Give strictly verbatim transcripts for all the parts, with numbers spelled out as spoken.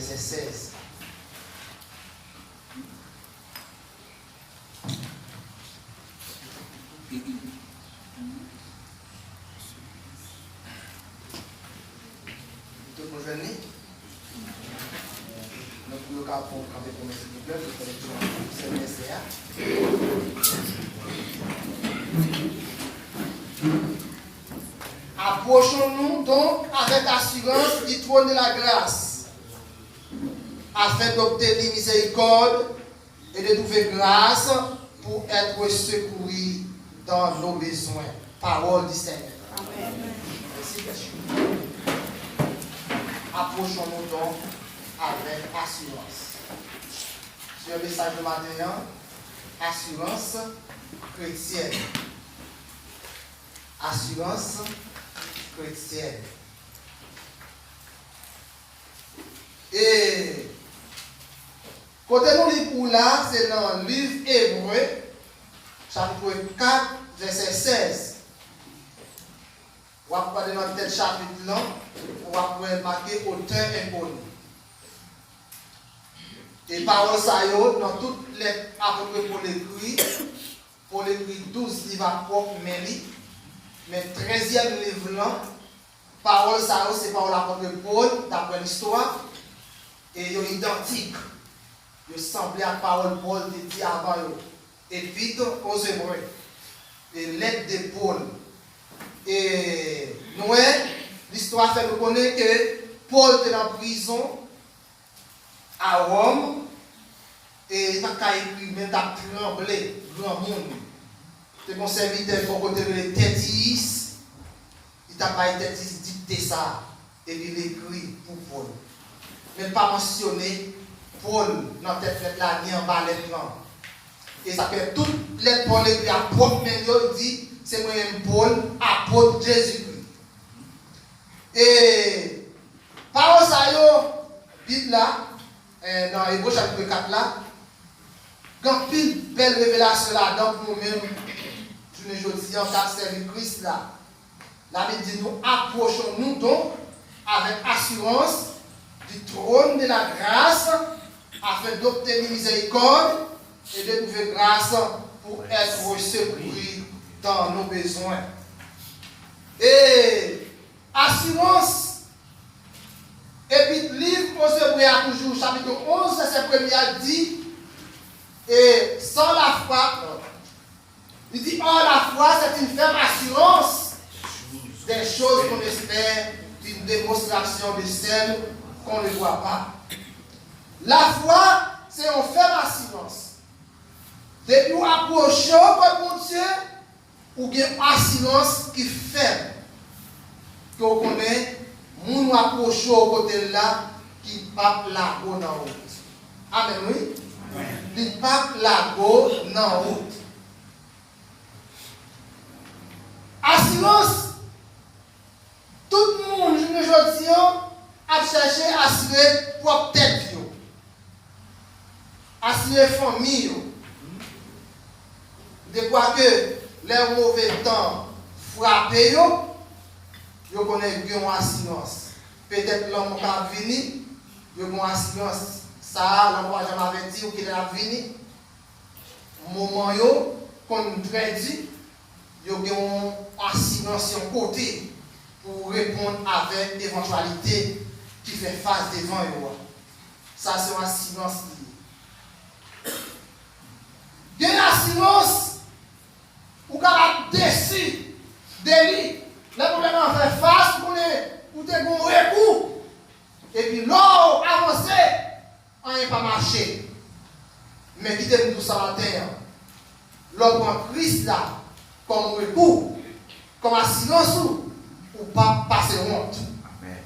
vèsè sèz. Tout moun jwenn li? Donk, pou yo ka pran kanpe pou mwen, silvouplè, pou fè lekti an, se vèsè a. Approchons-nous donc avec assurance du trône de la grâce, afin d'obtenir miséricorde et de trouver grâce pour être secouru dans nos besoins. Parole du Seigneur. Amen. Merci, Père. Approchons-nous donc avec assurance. Sur le message de matin, assurance chrétienne. Assurance chrétienne. E kote nou li pou la, se nan liv Ebre, chapit kat, vèsè sèz. W ap gade nan tèt chapit lan, w ap wè make otè enkoni. E pawòl sa yo, nan tout lèt apot Pòl ekri, Pòl ekri douz liv ak pwòp men li, men trèzyèm liv lan, pawòl sa yo se pawòl apot Pòl, daprè listwa, e yo idantik. Yo sanble ak pawòl Pòl te di avan yo. Epître aux Hébreux, e lettre de Paul. E nou wè, listwa fè nou konnen ke Pòl te nan prizon a Wòm, e li pa t ka ekri, men l t ap tranble, granmoun. Te gen yon sèvitè bò kote l rele Tètiyis, li t ap bay Tètiyis dikte sa a, epi l ekri pou Pòl. Men l pa mansyone Pòl nan tèt lèt la, ni anba lèt lan. E sa fè tout lèt Pòl ekri a pwòp men l yo, l di, se mwen menm Pòl, apot Jezikri. E pawòl sa yo, Bib la, eh, nan Ebre chapit kat la, gen anpil bèl revelasyon ladan pou nou menm, jounen jodi a, k ap sèvi Kris la. Labib di nou, approchons-nous donc avec assurance du trône de la grâce afin d'obtenir miséricorde et de trouver grâce pour être secouru dans nos besoins. E asirans, epi liv Ebre a toujou, chapit onz, vèsè premye a di, et sans la foi, li di, or la foi, c'est une ferme assurance des choses qu'on espère, une démonstration de celles qu'on ne voit pas. Lafwa, se yon fèm asirans. Depi w apwoche w kot Bondye, ou gen asirans ki fèm. Ke w konnen, moun w apwoche w kote l la, ki p ap lage w nan wout. Amèn, wi. Li p ap lage w nan wout. Asirans, tout moun, jounen jodi an, ap chèche asire pwòp tèt yo, asire fanmi yo. Dekwa ke lè yon move tan frape yo, yo konnen gen yon asirans. Petèt lanmò ka vini, yo gen yon asirans. Sa a, lanmò a janm avèti yo kilè l ap vini. Moman yo konn trè di, yo gen yon asirans yon kote pou reponn avèk evantyalite ki fè fas devan yo a. Sa se yon asirans li ye. Gen asirans ou kapab desi de li. Lè pwoblèm nan fè fas, ou konnen ou te gen yon rekou. Epi lè w avanse, anyen pa mache. Men kite m di w sa maten an. Lè w pran Kris la kòm rekou, kòm asirans ou, ou p ap pase wont. Amèn.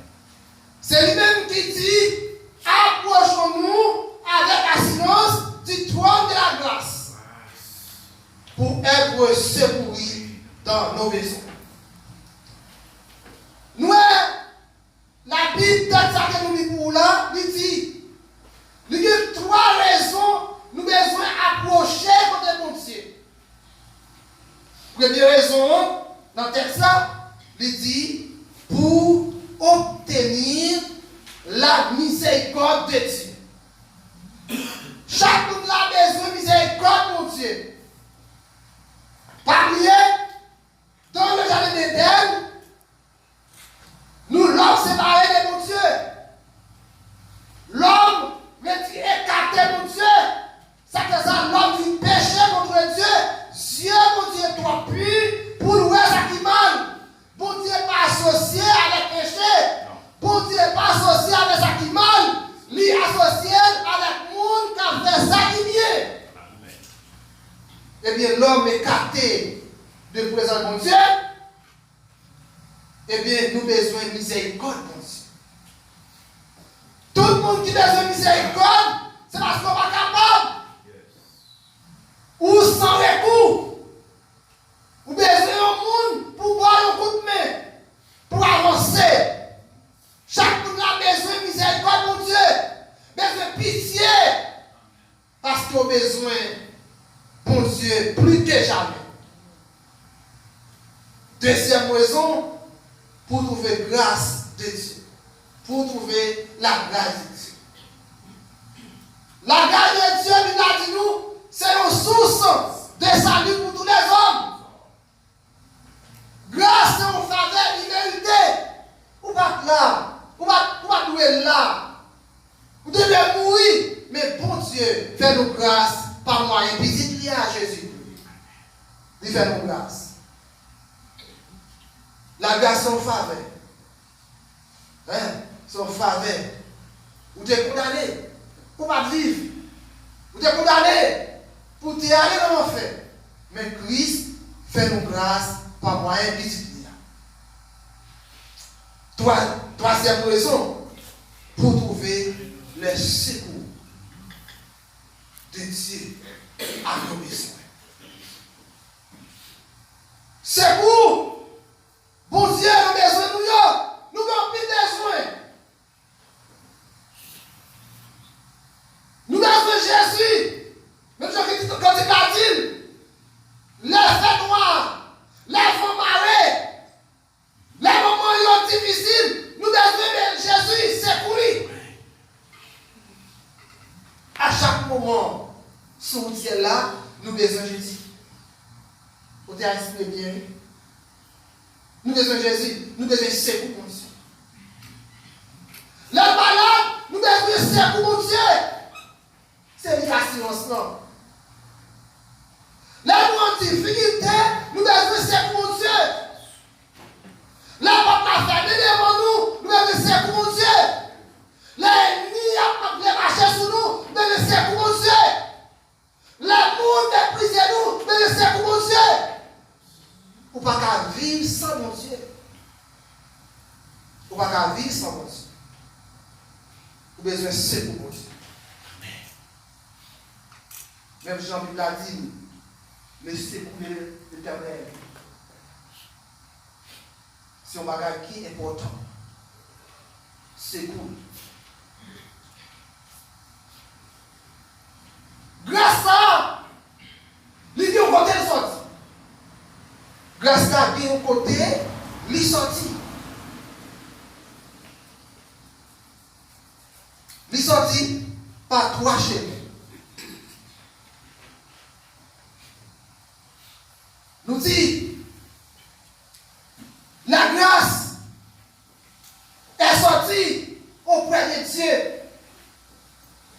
Se li menm ki di, approchons-nous avec assurance du trône de la grâce pour être secourus dans nos besoins. Nou wè, Labib, tèks sa ke nou li pou ou la, li di, li gen twa rezon nou bezwen apwoche kote Bondye. Premye rezon an, nan tèks la, li di, pour obtenir La miséricorde de Dieu. Chak moun la bezwen mizerikòd Bondye. Pa bliye, dans le jardin d'Éden, nou lòm separe de Bondye. Lòm rete ekate Bondye. Sa fè sa, lòm vin peche contre Dieu. Zye Bondye twò pi pou l wè sa ki mal. Bondye pa asosye avèk peche. Bondye pa asosye avèk sa ki mal. Li asosye l avèk moun k ap fè sa ki byen. Ebyen, lòm ekate de prezans Bondye. Ebyen, nou bezwen mizerikòd Bondye. Tout moun ki bezwen mizerikòd, se paske w pa kapab. Ou san rekou. Ou bezwen yon moun pou ba w yon kout men, pou avanse. Chak moun la bezwen mizerikòd Bondye, bezwen pitye. Paske w bezwen Bondye plis ke jamè. Dezyèm rezon, pou w twouve gras de Dye, pou w twouve lagras de Dye. Lagras de Dye, Bib la di nou, se yon sous de sali pou tout lèzòm. Gras se yon favè imerite. Ou pa t la, ou pa, ou pa t dwe la. Ou te dwe mouri, men Bondye fè nou gras pa mwayen pitit li a, Jezi. Li fè nou gras. Lagras se yon favè. Hein? Se yon favè. Ou te kondane pou w pa t viv. Ou te kondane pou w te ale nan lanfè. Men Kris fè nou gras pa mwayen pitit li a. Twa, twazyèm rezon, pou w twouve lè sekou de Dye a nou bezwen. Sekou Bondye nan bezwen nou yo. Nou gen anpil bezwen. Nou bezwen Jezi. Menm jan kantik la di l, lè fènwa, lè van mare, lè moman yo difisil, nou bezwen Jezi, sekou li. A chak moman sou wout syèl la, nou bezwen Jezi. Ou te a eksprime byen, wi. Nou bezwen Jezi, nou bezwen sekou Bondye. Lè n malad, nou bezwen sekou Bondye. Se li asirans lan. Lè nou an difikilte, nou bezwen sekou Bondye. Lè pòt la fèmen devan nou, nou bezwen sekou Bondye. Lè ènmi ap, ap vle mache sou nou, nou bezwen sekou Bondye. Lè moun meprize nou, men se pou Bondye. Ou pa ka viv san Bondye. Ou pa ka viv san Bondye. Ou bezwen sekou Bondye. Menm jan Bib la di, le secours de l'Éternel. Se yon bagay ki enpòtan. Sekou. Gras la, li gen yon kote l sòti. Gras la gen yon kote li sòti. Li sòti pa twa chemen. Nou di, la grâce est sortie auprès de Dieu.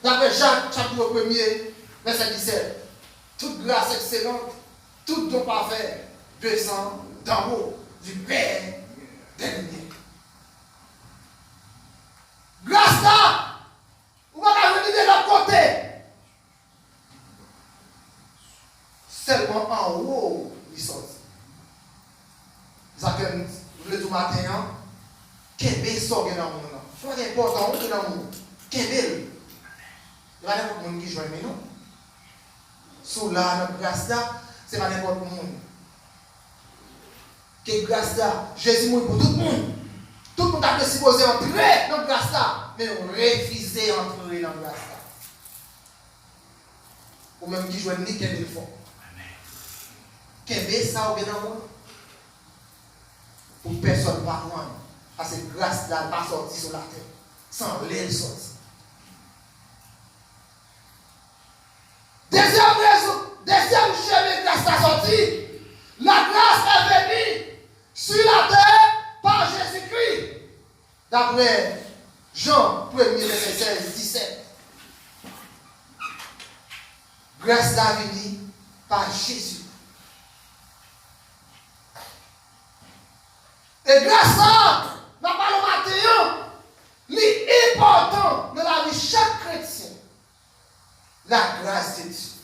Daprè Jak, chapit premye, vèsè disèt. Toute grâce excellente, tout don parfait descend d'en haut, du Père des lumières. Gras la, ou pa ka jwenn li de lòt kote. Sèlman anwo li sòti. Sa ke m vle di w maten an, kenbe sa w gen nan men w lan. Sa gen enpòtan w gen nan men w. Kenbe l. E pa nenpòt moun ki jwenn li non. Si w la nan gras la, se pa nenpòt moun. Ke gras la, Jezi mouri pou tout moun. Tout moun ta dwe sipoze antre nan gras la, men yo refize antre nan gras la. Ou menm ki jwenn li, kenbe l fò. Kenbe sa w gen nan men w. Pou pèsòn pa pran l. Paske gras la pa sòti sou latè. Se anlè l sòti. Dezyèm rezon, dezyèm chemen gras la sòti, la grâce est venue sur la terre par Jésus-Christ. Daprè Jan premye, vèsè sèz, disèt. Gras la vini pa Jezi. E gras sa, n ap pale maten an, li enpòtan nan lavi chak kretyen. La grâce de Dieu.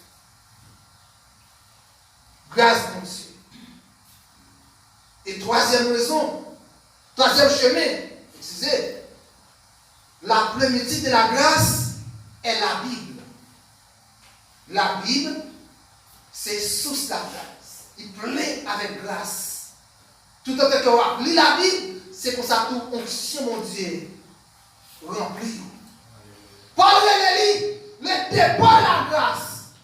Gras Bondye. E twazyèm rezon, twazyèm chemen, eskize, la plenitude de la grâce est la Bible. Labib se sous lagras. Li plen avèk gras. Toutotan ke w ap li Labib, se konsa tou onksyon Bondye ranpli w. Pòl rele li le dépôt de la grâce.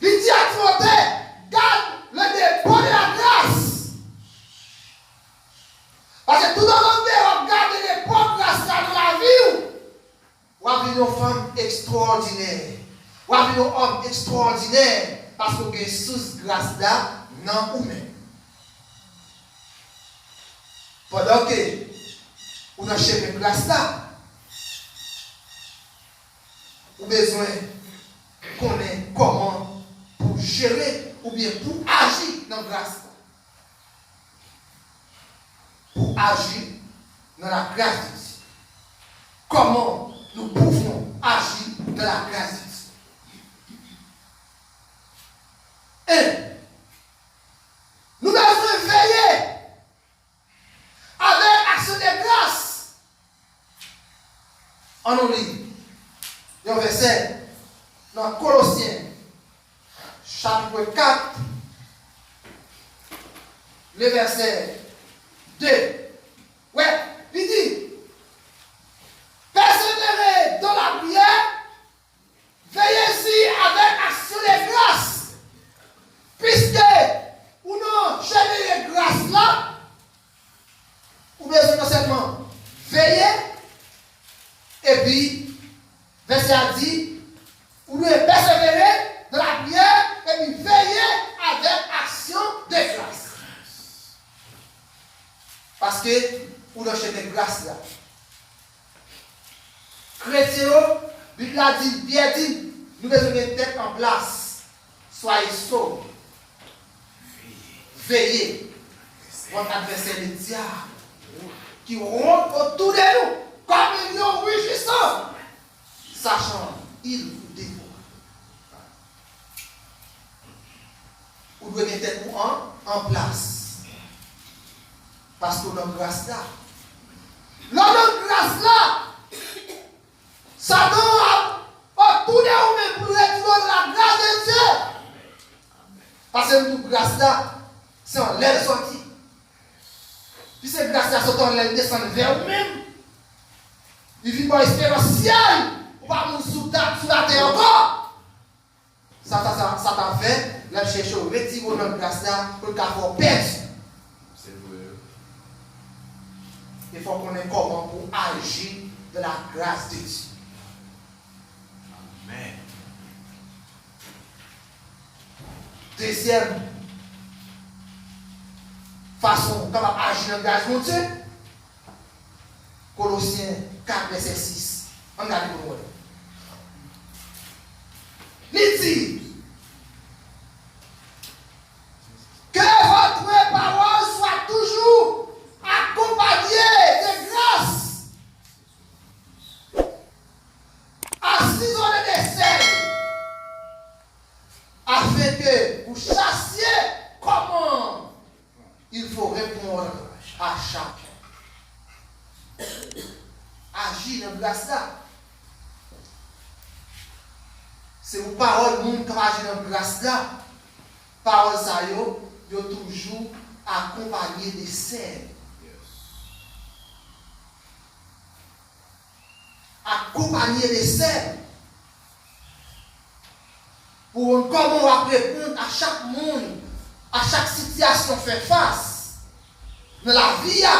Li di a Timote, gad le dépôt de la grâce. Paske toutotan ke w ap gade depò gras la nan lavi w, w ap vin yon fanm ekstwòdinè. W ap vin yon òm ekstwòdinè paske w gen sous gras la nan ou menm. Pandan ke ou nan chemen gras la, ou bezwen konnen kòman pou jere oubyen pou aji nan gras la. Pou aji nan la grâce de Dieu. Comment nous pouvons agir dans la grâce de Dieu? En, nou bezwen veye avèk aksyon de gras. Ann nou li yon vèsè nan Kolosyen, chapit kat, le vèsè de. Wè, li di, persévérez dans la prière, veillez-y avec action de grâce. Piske ou nan chemen gras la, ou bezwen non sèlman veye, epi vèsè a di, ou dwe pèsevere dans la prière, epi veye avèk aksyon de gras. Paske ou nan chemen gras la. Kretyen yo, Bib la di, Pyè di, nou bezwen gen tèt an plas. Soyez sobres. Veillez. Votre adversaire, le diable, qui rôde autour de nous comme un lion rugissant, cherchant qui il dévore. Ou dwe gen tèt ou an, an plas. Paske w nan gras la. Lè w nan gras la, Satan ap otou de ou menm pou l retire w de la grâce de Dieu. Paske m di w gras la, se anlè l sòti. Piske gras la sot anlè l desann vè ou menm. Li vin ba w esperans syèl, ou pa moun sou ta, sou latè ankò. Sa, sa, sa, sa t ap fè, l ap chèche w retire w nan gras la pou l ka fè w pèdi. Se vre. E fò w konnen kòman pou aji de la grâce de Dieu. Amèn. Dezyèm fason w kapab aji nan gras Bondye, Kolosyen kat, vèsè sis. Ann gade pou nou wè. Li di, que votre parole soit toujours accompagnée de grâce, assaisonnée de sel, afin que vous sachiez comment il faut répondre à chacun. Aji nan gras la. Se pou pawòl moun k ap aji nan gras la. Pawòl sa yo, yo toujou akonpanye de sèl. Akonpanye de sèl. Pou w konn kòman w ap reponn a chak moun, a chak sitiyasyon w fè fas nan lavi a.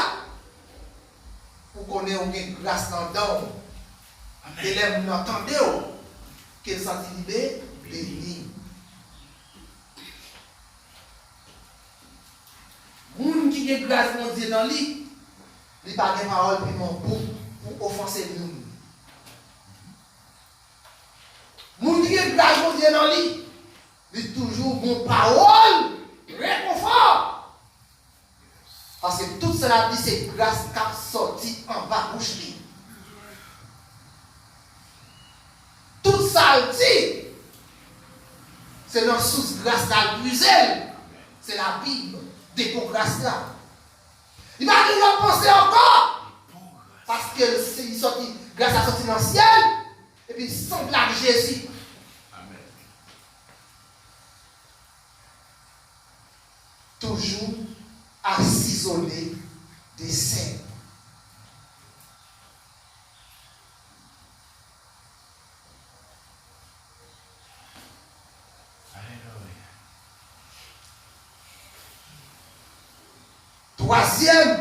Ou konnen ou gen gras nan dan w. E lè moun nan tande w, ke l santi li be-, beni. Moun ki gen gras Bondye nan li, li pa gen pawòl piman bouk pou ofanse moun. Moun ki gen gras Bondye nan li, li toujou gon pawòl rekonfò. Paske tout sa l ap di se gras k ap sòti anba bouch li. Tout sa l di, se nan sous gras la l pwize l. Se Labib, depo gras la. Li pa gen lòt panse ankò. Paske l se, li sòti, gras la sòti nan syèl, epi l sanble ak Jezi. Toujou asizone de sèl. Twazyèm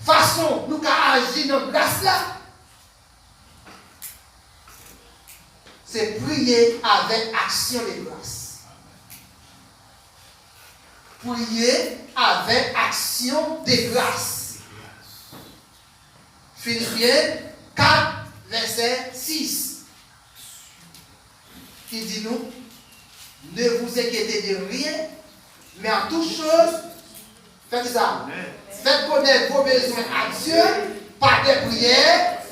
fason nou ka aji nan gras la, se priye avèk aksyon de gras. Priye avèk aksyon de gras. Filipyen kat, vèsè sis, ki di nou, ne vous inquiétez de rien, mais en toute chose, fè kisa? Faites connaître vos besoins à Dieu par des prières,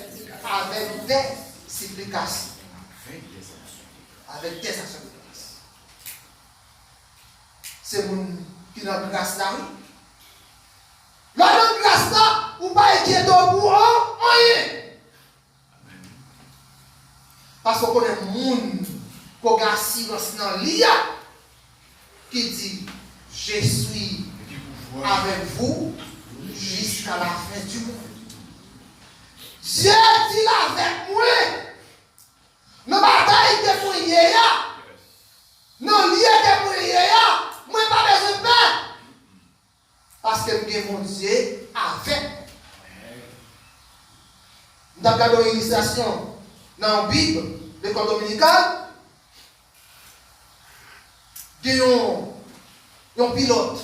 avec des supplications. Avec des actions de grâce. Se moun ki nan gras la, wi. Lè w nan gras la, ou pa enkyete w pou an-, anyen. Paske w konnen moun ke w gen asirans nan li a, ki di, je suis avec vous jusqu'à la fin du monde. Dye di l avèk mwen. Nan batay ke mwen ye a, nan lye ke mwen ye a, mwen pa bezwen pè. Paske m gen Bondye avèk mwen. M t ap gade yon ilistrasyon nan yon bib, lekòl dominikal. Gen yon, yon pilòt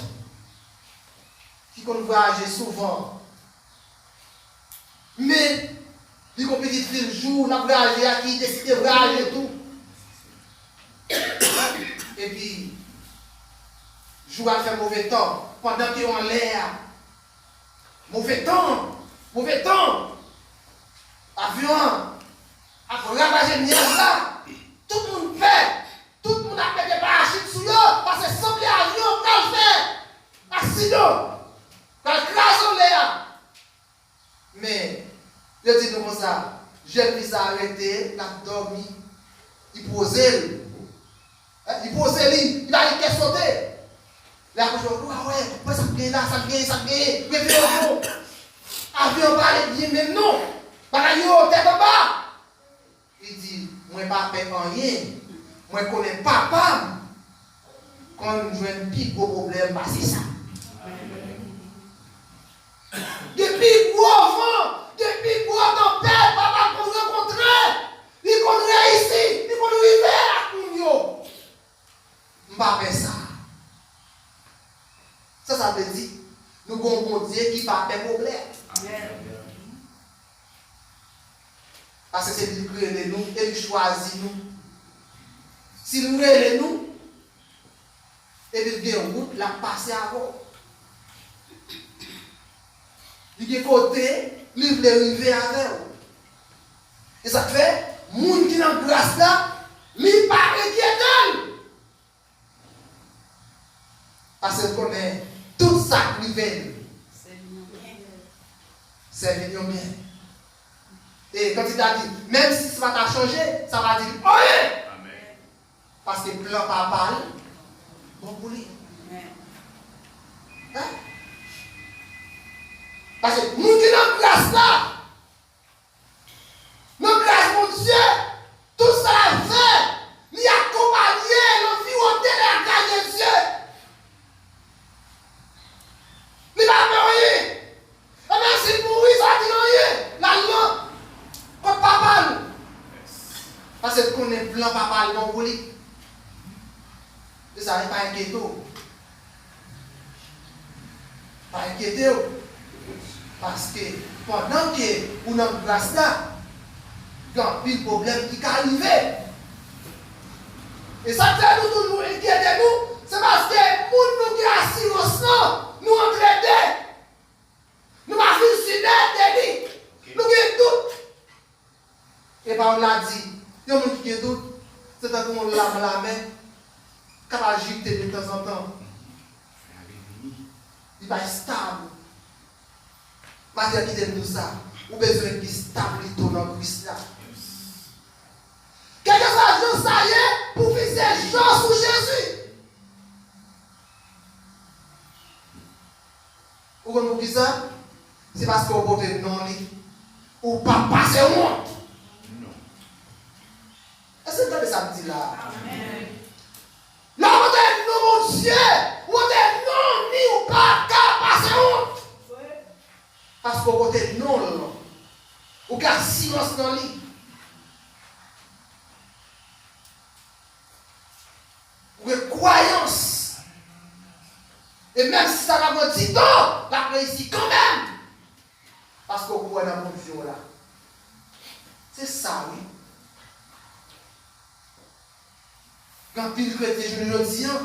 ki konn vwayaje souvan. Men, li gon pitit fi l jou l ap vwayaje a ki deside vwayaje tou. Epi, jou a fè move tan. Pandan ke yo anlè a, move tan, move tan. Avyon an ap ravaje nyaj la. Tout moun pè. Tout moun ap mete parachit sou yo. Paske sanble avyon an pral fè aksidan. Pral kraze anlè a. Men, yo di nou konsa, jèn fi sa a rete, l ap dòmi, li poze l. Li poze li, li pa gen kè sote. Lè apre yo, wa wè, wè sa k genyen la, sa k genyen, sa k genyen, reveye w non. Avyon an pa ale byen menm non. Bagay yo tèt anba. Li di, mwen pa pè anyen. Mwen konnen papa m konn jwenn pi gwo pwoblèm pase sa. Gen pi gwo van, gen pi gwo tanpèt papa m konn rankontre. Li konn reyisi, li konn rive ak moun yo. M pa pè sa. Sa sa vle di? Nou gen yon Bondye ki pa pè pwoblèm. Paske se li ki rele nou e li chwazi nou. Si li rele nou, epi l gen wout l ap pase avè w. Li gen kote li vle rive avè w. E sa k fè, moun ki nan gras la, li pa enkyete l. Paske l konnen tout sa k rive l, sèvi l yon byen. E kantite a di, menm si sa pa ta chanje, sa pa di l anyen. Paske plan papa l bon pou li. Hein? Paske moun ki nan gras la, nan gras Bondye, tout sa l ap fè, li akonpaye, l anviwonnen de la grâce de Dieu. Plan papa l bon pou li. Se sa, e pa enkyete w. Pa enkyete w. Paske pandan ke ou nan gras la, gen anpil pwoblèm ki ka rive. E sa k fè nou toujou enkyete nou, se paske moun nou gen asirans lan, nou anklete. Nou pa fin si nèt de li. Nou gen dout. E pawòl la di, yon moun ki gen dout, se tankou yon lam lamè k ap ajite de tanzantan. Li pa estab. Matye kite m di w sa, ou bezwen gen establite w nan Kris la. Kèlkeswa jan sa ye, pou fikse je w sou Jezi. Ou konn poukisa? Se paske w pote non li. Ou p ap pase wont. Èske n tande sa m di la a? Lè w pote non Bondye, ou pote non li, ou pa ka pase wont. Paske w pote non l. Ou gen asirans nan li. Ou gen kwayans. E menm si sa ta pran ditan, l ap reyisi kanmenm. Paske w kwè nan Bondye w la. Se sa wi. Gen anpil kretyen jounen jodi a,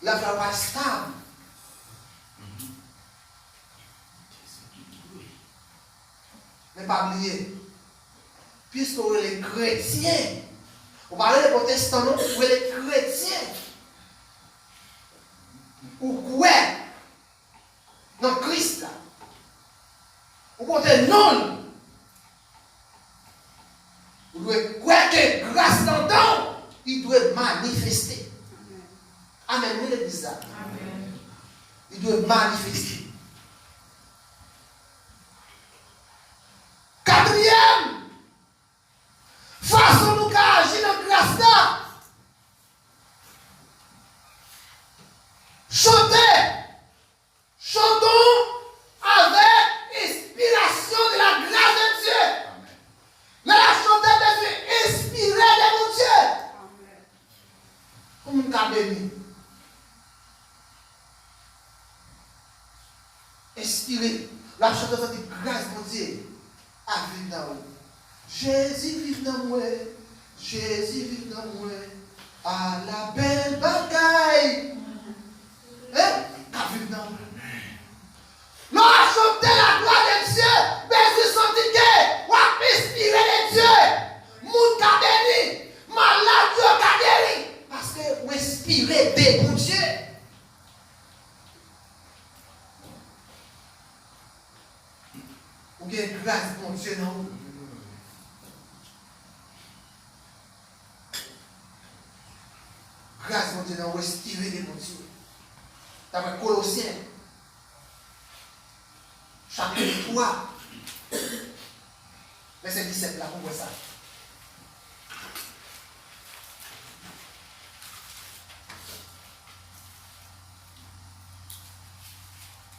lafwa yo pa estab. Men pa bliye, piske w rele kretyen, ou pa rele pwotestan non, ou rele kretyen. Ou kwè nan Kris la. Ou pote non l. Ou dwe kwè ke gras nan dan w, li dwe manifeste. Amèn, wi, legliz la. Li dwe manifeste. Katriyèm fason nou ka aji nan gras la, chante. Chantons avec inspiration de la grâce de Dieu. Lè n ap chante, bezwen enspire de Bondye. Pou moun ka beni. Enspire. Lè w ap chante, santi gras Bondye ap viv nan ou. Jezi viv nan mwen, Jezi viv nan mwen, ala bèl bagay. Hein? K ap viv nan ou. Lè w ap chante la gloire de Dieu, bezwen santi ke w ap enspire de Dieu. Moun ka beni, malad yo ka geri, paske w enspire de Bondye. Ou gen gras Bondye nan ou. Gras Bondye nan ou, enspire de Bondye. Daprè Kolosyen, chapit twa, vèsè disèt la, pou wè sa.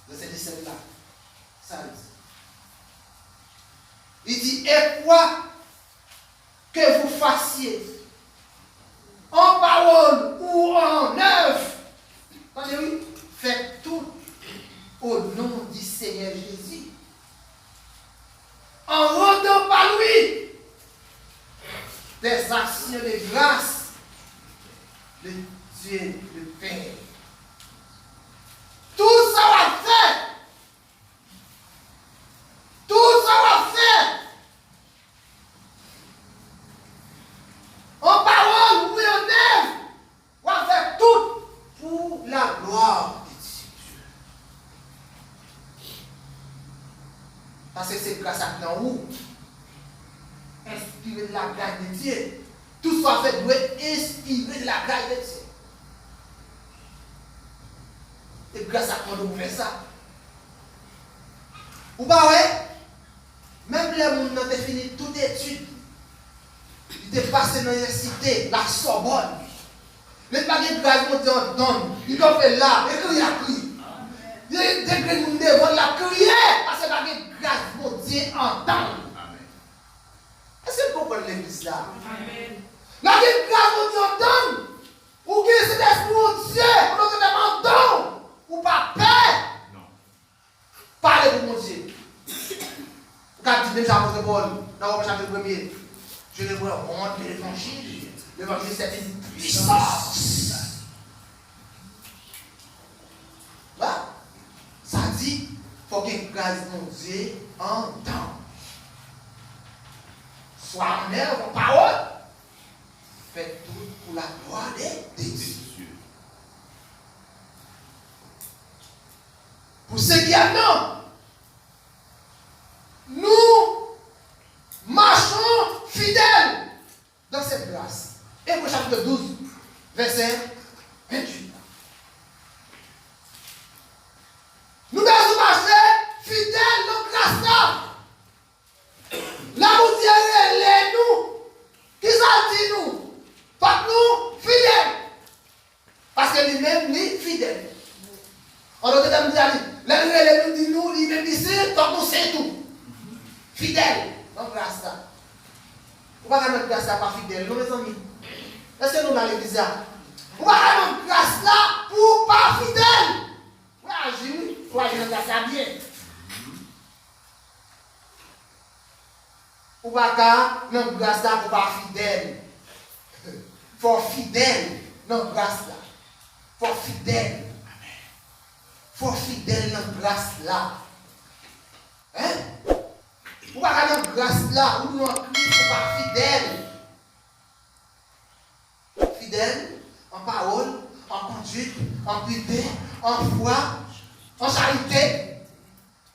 Vèsè disèt la, sa l di. Li di, et quoi que vous fassiez, en parole ou en œuvre, tande wi, faites tout au nom du Seigneur Jésus, en rendant par lui des actions de grâce de Dieu le Père. Tout sa w ap fè, tout sa w ap fè, an pawòl ou an èv, w ap fè tout pour la gloire de Dieu. Paske se gras ak nan ou. Enspire de la grâce de Dieu. Tout sa w ap fè dwe enspire de la grâce de Dieu. E gras ak mande w pou fè sa. Ou pa wè? Menm lè moun nan te fini tout etid, li te pase nan inivèsite, la Sorbonne. Li pa gen gras Bondye anndan l. Li kanpe la, e kriye, ap kriye. Li degrenn moun devan l, l ap kriye, paske pa gen gras Bondye anndan l. Èske n konprann legliz la? Amèn. Gen gras Bondye anndan w. Ou gen Sentespri Bondye, ou nan anndan w. Ou pa pè. Pale pou Bondye. Ou ka di menm sa apot Pòl nan Women chapit premye. Je n'ai point honte de l'évangile. L'évangile, c'est une puissance. Sa di, fòk gen gras Bondye anndan w. Swa an èv, an pawòl, fè tout pou la glwa de, de Dye. Pou senkyèm nan, nous marchons fidèles dans cette grâce. Ebre chapit douz, vèsè venntuit la. Nou bezwen mache fidèl nan gras la. Lè Bondye rele nou, kisa l di nou? Fòk nou fidèl. Paske li menm, li fidèl. An dòt tèm, li di, lè l rele nou, di nou, li menm, li sen, fòk nou sen tou. Fidèl nan gras la. Ou pa ka nan gras la pa fidèl, non, mezanmi. Èske nou la legliz la? Ou pa ka nan gras la pou w pa fidèl. Ou aji, wi. Ou aji nan gras la byen. Ou pa ka nan gras la pou w pa fidèl. Fò w fidèl nan gras la. Fò w fidèl. Fò w fidèl nan gras la. Hein? Ou pa ka nan gras la, ou nan Kris, ou pa fidèl. Fidèl an pawòl, an konduit, an pite, an fwa, an charite.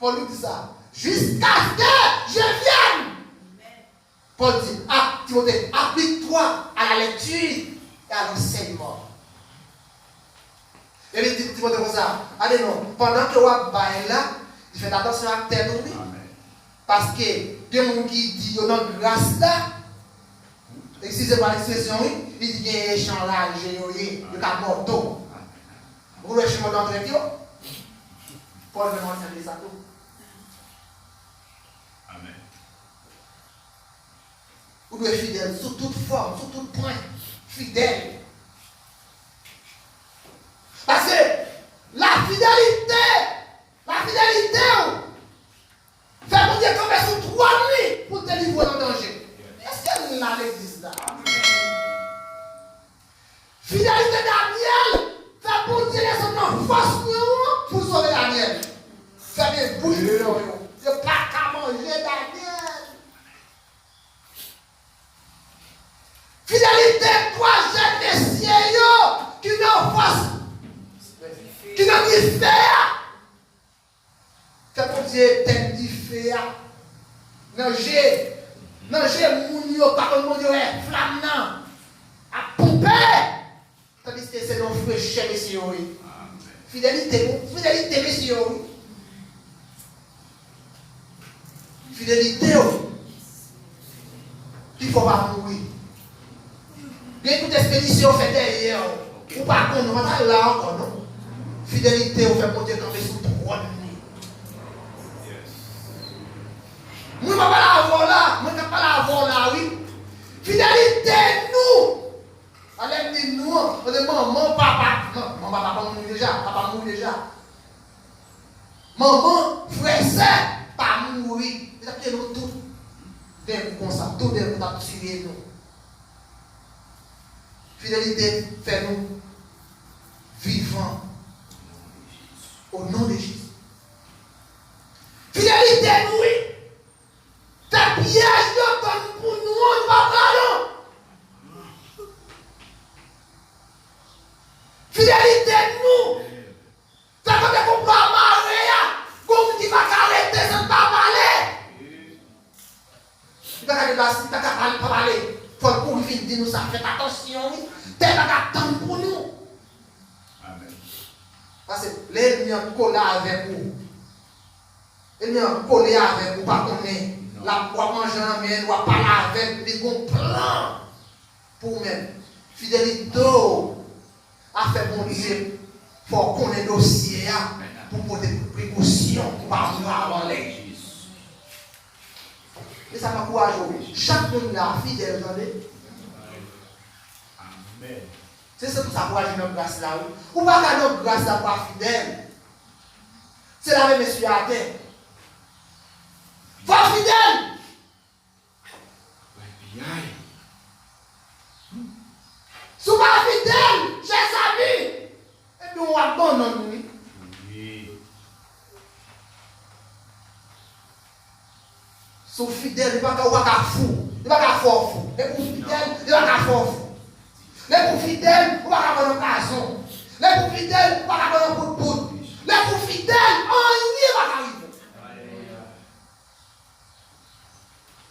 Pòl di sa. Jusqu'à ce que je vienne. Pòl di, a, Timote, applique-toi à la lecture et à l'enseignement. Epi li di Timote konsa, gade non, pandan ke w ap bay la, li fè atansyon ak tèt ou, wi. Paske gen moun ki di yo nan gras la, eskize pa ekspresyon, wi, li di gen echanraje yo ye, yo ka mòdo. Ou wè chimen nan trèt yo? Pòl menm ansanm de sa tou. Ou dwe fidèl sou tout fòm, sou tout pwen. Fidèl. Paske lafidelite, lafidelite w fè Bondye kanpe sou twòn li pou l delivre w nan danje. Èske n la legliz la? Fidelite Danyèl fè Bondye desann nan fòs lyon an pou l sove Danyèl. Fèmen bouch lyon yo. Yo pa ka manje Danyèl. Fidelite twa jèn mesye yo ki nan fòs, ki nan dife a. Fè Bondye etèn dife a nan je, nan je moun yo pa konn Bondye wè flam nan ap ponpe. Tandiske se nan frechè mesye yo ye. Fidelite, bon, fidelite mesye yo, wi. Fidelite w ki fè w pa mouri. Gen tout espedisyon w fè dèyè w. Ou pa konnen, ou pa t al la ankò, non. Fidelite w fè Bondye kanpe sou twòn li. Mwen pa pale avè w la, mwen k ap pale avè w la, wi. Fidelite nou. Alè m di nou an, kote manman, papa, non, manman, papa mouri deja, papa mouri deja. Manman, frè, sè, pa mouri. Yo t ap tiye nou tout. Denkou konsa, tou denkou t ap tiye nou. Fidelite fè nou vivan. O non de Jezi. Fidelite nou, wi. Fè pyèj yo tann pou nou an, nou pa pran non. Fidelite nou. Fè kote konplo a mare a, gon moun ki pa ka rete san pa pale. Li pa ka deplase, li pa ka pale, pa pale. Fò l kouri vin di nou sa, fèt atansyon, wi. Tè pa ka tann pou nou. Paske lè ènmi an kole avèk ou, Ebyen, kole avèk ou pa konnen. L ap, w ap manje nan men l, w ap pale avè l, li gon plan pou ou menm. Fidelite w a fè Bondye fè w konnen dosye a pou pote prekosyon pou pa mouri avan lè. E sa m ankouraje w. Chak moun la fidèl, tande. Se, se pou sa pou aji nan gras la, wi. Ou pa ka nan gras la pou pa fidèl. Se lave men sou atè. Fò w fidèl! Ay, ay. Si w pa fidèl, chè zanmi, ebyen w abandone, wi. Wi. Si w fidèl, li pa ka, ou pa ka fou. Li pa ka fè w fou. Lè pou w fidèl, li pa ka fè w fou. Lè pou w fidèl, ou pa ka pran nan kazon. Lè pou w fidèl, ou pa ka pran nan bout bout. Lè pou w fidèl, anyen pa ka rive w.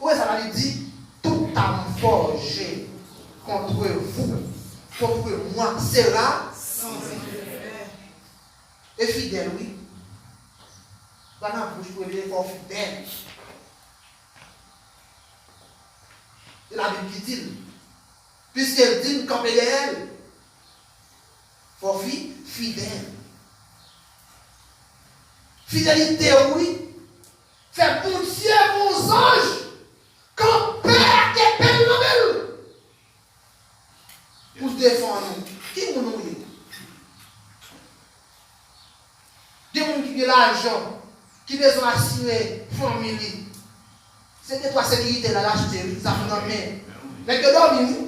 Ou wè sa Labib di, toute arme forgée contre vous, contre moi, sera sans effet. E fidèl, wi. Pa nan bouch pou rele, fò w fidèl. E Labib ki di l. Piske l di n kanpe dèyè l. Fò fi, fidèl. Fidelite w, wi. Fè Bondye, yon zanj, kanpe ak epe l nan men l. Pou defann ou. Ki moun ou ye? Gen moun ki gen lajan, ki bezwen asire fanmi li. Se de twa sekirite la l achte, wi, zam nan men. Nèg yo dòmi, wi.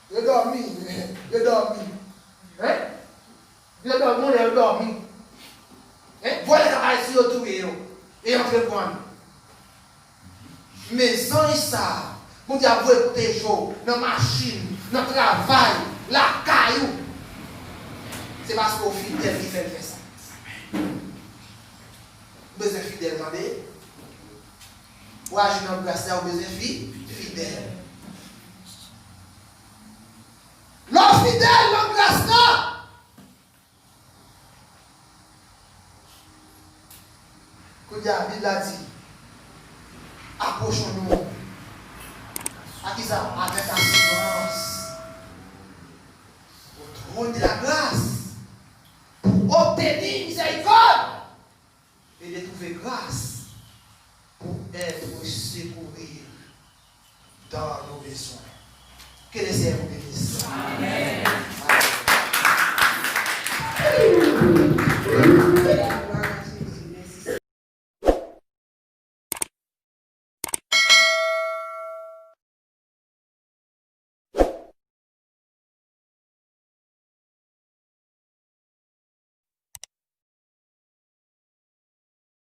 Yo dòmi, yo dòmi. Hein? Yo dòmi, yo dòmi. Hein? Vòlè k ap al si yo touye yo. E antre pran. Men zanj sa a, Bondye ap voye pwoteje w nan machin, nan travay, lakay ou. Se paske w fidèl ki fè l fè sa. Ou bezwen fidèl, tande? Pou aji nan gras la, ou bezwen fi, fidèl. Lè w fidèl nan gras la, Kounye a, Bib la di, apwochons-nous. A kisa? Avec assurance au trône de la grâce, pour obtenir miséricorde et de trouver grâce pour être secouru dans nos besoins. Que le Seigneur vous bénisse. Amen.